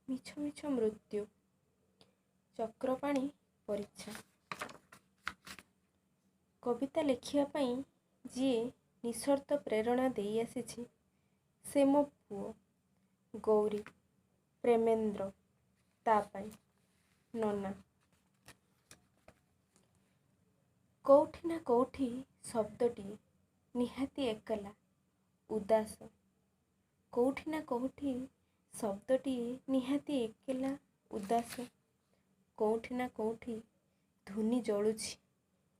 ମିଛ ମିଛ ମୃତ୍ୟୁ। ଚକ୍ରପାଣି ପରିଚ୍ଛା। କବିତା ଲେଖିବା ପାଇଁ ଯିଏ ନିଃସର୍ତ୍ତ ପ୍ରେରଣା ଦେଇଆସିଛି, ସେ ମୋ ପୁଅ ଗୌରୀ ପ୍ରେମେନ୍ଦ୍ର। ତା ପାଇଁ ନନା। କୋଉଠି ନା କୋଉଠି ଶବ୍ଦଟିଏ ନିହାତି ଏକଲା, ଉଦାସ। କୋଉଠି ନା କୋଉଠି ଶବ୍ଦଟିଏ ନିହାତି ଏକଲା, ଉଦାସ। କୋଉଠି ନା କୋଉଠି ଧୁନି ଜଳୁଛି,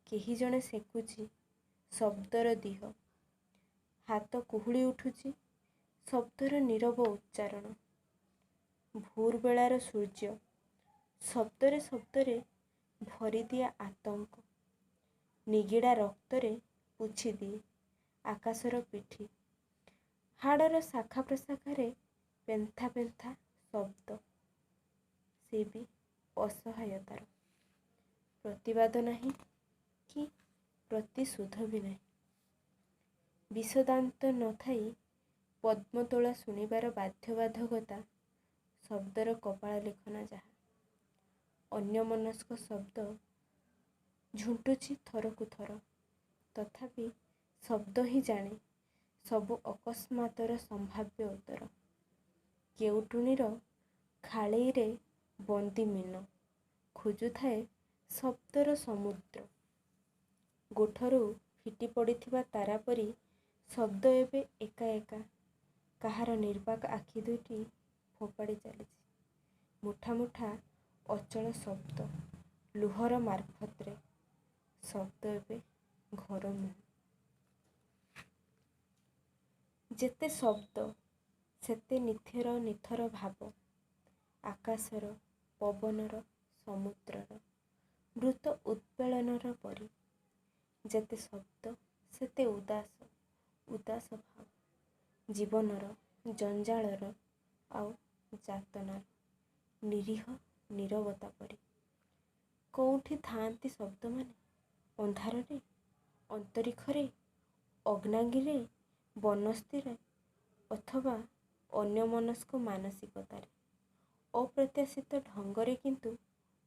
କେହି ଜଣେ ସେକୁଛି ଶବ୍ଦର ଦିହ। ହାତ କୁହୁଳି ଉଠୁଛି ଶବ୍ଦର ନୀରବ ଉଚ୍ଚାରଣ। ଭୋରବେଳାର ସୂର୍ଯ୍ୟ ଶବ୍ଦରେ ଶବ୍ଦରେ ଭରିଦିଏ ଆତଙ୍କ। ନିଗିଡ଼ା ରକ୍ତରେ ପୋଛିଦିଏ ଆକାଶର ପିଠି। ହାଡ଼ର ଶାଖା ପ୍ରଶାଖାରେ ପେନ୍ଥା ପେନ୍ଥା ଶବ୍ଦ। ସେ ବି ଅସହାୟତାର। ପ୍ରତିବାଦ ନାହିଁ କି ପ୍ରତିଶୋଧ ବି ନାହିଁ। ବିଷଦାନ୍ତ ନ ଥାଇ ପଦ୍ମତୋଳା ଶୁଣିବାର ବାଧ୍ୟବାଧକତା ଶବ୍ଦର କପାଳ ଲିଖନ ଯାହା। ଅନ୍ୟମନସ୍କ ଶବ୍ଦ ଝୁଣ୍ଟୁଛି ଥରକୁ ଥର। ତଥାପି ଶବ୍ଦ ହିଁ ଜାଣେ ସବୁ ଅକସ୍ମାତର ସମ୍ଭାବ୍ୟ ଉତ୍ତର। କେଉଟୁଣିର ଖାଳେଇରେ ବନ୍ଦୀ ମୀନ ଖୋଜୁଥାଏ ଶବ୍ଦର ସମୁଦ୍ର। ଗୋଠରୁ ଫିଟି ପଡ଼ିଥିବା ତାରା ପରି ଶବ୍ଦ ଏବେ ଏକା ଏକା କାହାର ନିର୍ବାକ ଆଖି ଦୁଇଟି ଫୋପାଡ଼ି ଚାଲିଛି ମୁଠା ମୁଠା ଅଚଳ ଶବ୍ଦ ଲୁହର ମାରଫତରେ। ଶବ୍ଦ ଏବେ ଘରମୁହାଁ। ଯେତେ ଶବ୍ଦ ସେତେ ନିଥର ନିଥର ଭାବ। ଆକାଶର, ପବନର, ସମୁଦ୍ରର ମୃତ ଉଦ୍ବେଳନର ପରି। ଯେତେ ଶବ୍ଦ ସେତେ ଉଦାସ ଉଦାସ ଭାବ। ଜୀବନର, ଜଞ୍ଜାଳର ଆଉ ଯାତନାର ନିରୀହ ନୀରବତା ପରି। କୋଉଠି ଥାଆନ୍ତି ଶବ୍ଦମାନେ? ଅନ୍ଧାରରେ, ଅନ୍ତରୀକ୍ଷରେ, ଅଗ୍ନାଗିରିରେ, ବନସ୍ତିରେ ଅଥବା ଅନ୍ୟମନସ୍କ ମାନସିକତାରେ। ଅପ୍ରତ୍ୟାଶିତ ଢଙ୍ଗରେ କିନ୍ତୁ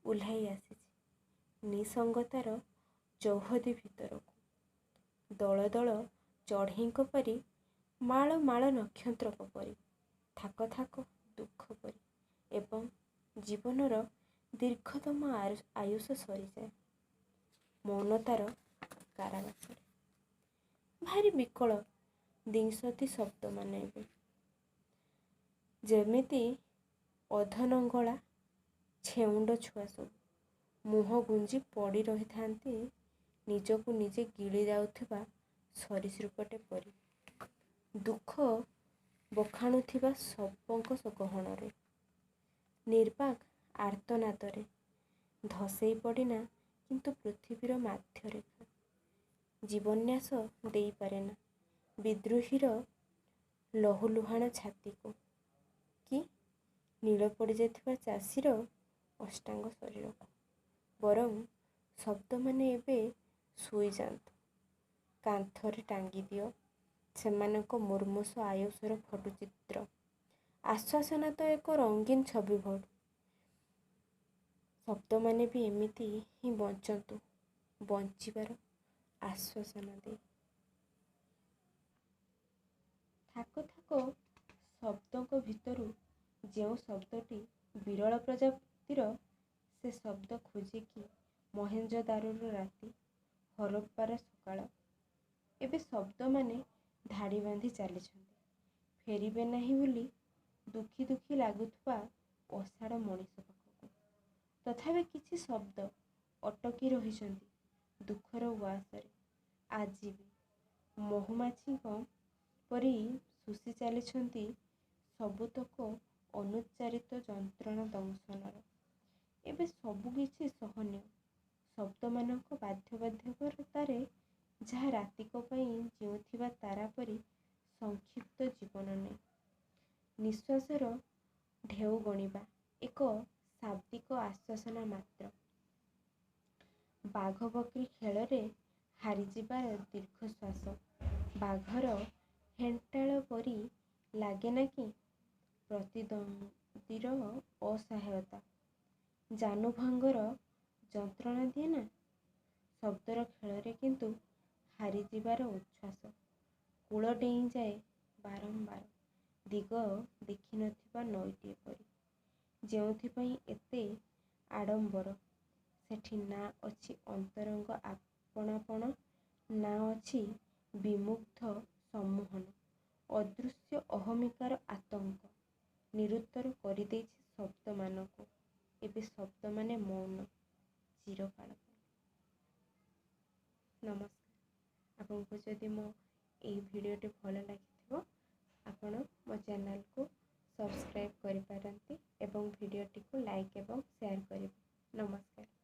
ଓହ୍ଲାଇ ଆସିଛି ନିଃସଙ୍ଗତାର ଚୌହଦି ଭିତରକୁ। ଦଳ ଦଳ ଚଢ଼େଇଙ୍କ ପରି, ମାଳ ମାଳ ନକ୍ଷତ୍ରଙ୍କ ପରି, ଥାକ ଥାକ ଦୁଃଖ ପରି ଏବଂ ଜୀବନର ଦୀର୍ଘତମ ଆୟୁଷ ସରିଯାଏ ମୌନତାର କାରାବାସରେ। ଭାରି ବିକଳ ଦିଶନ୍ତି ଶବ୍ଦମାନେ ଏବେ। ଯେମିତି ଅଧନଙ୍ଗଳା ଛେଉଣ୍ଡ ଛୁଆ ସବୁ ମୁହଁ ଗୁଞ୍ଜି ପଡ଼ି ରହିଥାନ୍ତି ନିଜକୁ ନିଜେ ଗିଳି ଯାଉଥିବା ସରୀସୃପଟେ ପରି, ଦୁଃଖ ବଖାଣୁଥିବା ଶବଙ୍କ ଗହଣରେ। ନିର୍ବାକ୍ ଆର୍ତ୍ତନାଦରେ ଧସେଇ ପଡ଼େନା କିନ୍ତୁ ପୃଥିବୀର ମାଧ୍ୟରେଖା। ଜୀବନ୍ୟାସ ଦେଇପାରେନା ବିଦ୍ରୋହୀର ଲହୁଲୁହାଣ ଛାତିକୁ କି ନୀଳ ପଡ଼ିଯାଇଥିବା ଚାଷୀର ଅଷ୍ଟାଙ୍ଗ ଶରୀରକୁ। ବରଂ ଶବ୍ଦମାନେ ଏବେ ଶୋଇଯାନ୍ତୁ। କାନ୍ଥରେ ଟାଙ୍ଗିଦିଅ ସେମାନଙ୍କ ମୁମୂର୍ଷୁ ଆୟୁଷର ଫଟୋଚିତ୍ର। ଆଶ୍ୱାସନା ତ ଏକ ରଙ୍ଗୀନ ଛବି ଭଳି। ଶବ୍ଦମାନେ ବି ଏମିତି ହିଁ ବଞ୍ଚନ୍ତୁ, ବଞ୍ଚିବାର ଆଶ୍ୱାସନା ଦେଇ। ଥାକ ଥାକ ଶବ୍ଦଙ୍କ ଭିତରୁ ଯେଉଁ ଶବ୍ଦଟି ବିରଳ ପ୍ରଜାତିର, ସେ ଶବ୍ଦ ଖୋଜେ କି ମହେଞ୍ଜୋଦାରୋର ରାତି, ହରପ୍ପାର ସକାଳ। ଏବେ ଶବ୍ଦମାନେ ଧାଡ଼ି ବାନ୍ଧି ଚାଲିଛନ୍ତି ଫେରିବେ ନାହିଁ ବୋଲି ଦୁଃଖୀ ଦୁଃଖୀ ଲାଗୁଥିବା ଅଷାଢ଼ ମଣିଷ ପାଖକୁ। ତଥାପି କିଛି ଶବ୍ଦ ଅଟକି ରହିଛନ୍ତି ଦୁଃଖର ଉଆସରେ। ଆଜି ବି ମହୁମାଛିଙ୍କ ପରି ଶୋଷି ଚାଲିଛନ୍ତି ସବୁତକ ଅନୁଚ୍ଚାରିତ ଯନ୍ତ୍ରଣା ଦଂଶନର। ଏବେ ସବୁକିଛି ସହନୀୟ ଶବ୍ଦମାନଙ୍କ ବାଧ୍ୟବାଧକତାରେ, ଯାହା ରାତିକ ପାଇଁ ଜୀଉଁଥିବା ତାରା ପରି ସଂକ୍ଷିପ୍ତ ଜୀବନ ନେଇ। ନିଃଶ୍ୱାସର ଢେଉ ଗଣିବା ଏକ ଶାବ୍ଦିକ ଆଶ୍ୱାସନା ମାତ୍ର। ବାଘ ବକରୀ ଖେଳରେ ହାରିଯିବାର ଦୀର୍ଘଶ୍ୱାସ ବାଘର ହେଣ୍ଟାଳ ପରି ଲାଗେନା କି? ପ୍ରତିଦ୍ୱନ୍ଦ୍ୱୀର ନଦୀର ଅସହାୟତା। ଜାନୁଭଙ୍ଗର ଯନ୍ତ୍ରଣା ଦିଏନା। ଶବ୍ଦର ଖେଳରେ କିନ୍ତୁ ହାରିଯିବାର ଉଚ୍ଛ୍ୱାସ। କୂଳ ଡେଇଁଯାଏ ବାରମ୍ବାର, ଦିଗ ଦେଖିନଥିବା ନଈଟିଏ ପରି। ଯେଉଁଥିପାଇଁ ଏତେ ଆଡ଼ମ୍ବର, ସେଠି ନା ଅଛି ଅନ୍ତରଙ୍ଗ ଆପଣାପଣ, ନା ଅଛି ବିମୁଗ୍ଧ ସମ୍ମୋହନ। ଅଦୃଶ୍ୟ ଅହମିକାର ଆତଙ୍କ ନିରୁତ୍ତର କରିଦେଇଛି ଶବ୍ଦମାନଙ୍କୁ। ଏବେ ଶବ୍ଦମାନେ ମୌନ, ଚିରକାଳ ପାଇଁ। ନମସ୍କାର। ଆପଣଙ୍କୁ ଯଦି ମୋ ଏଇ ଭିଡ଼ିଓଟି ଭଲ ଲାଗିଥିବ, ଆପଣ ମୋ ଚ୍ୟାନେଲକୁ ସବସ୍କ୍ରାଇବ୍ କରିପାରନ୍ତି ଏବଂ ଭିଡ଼ିଓଟିକୁ ଲାଇକ୍ ଏବଂ ସେୟାର କରିବେ। ନମସ୍କାର।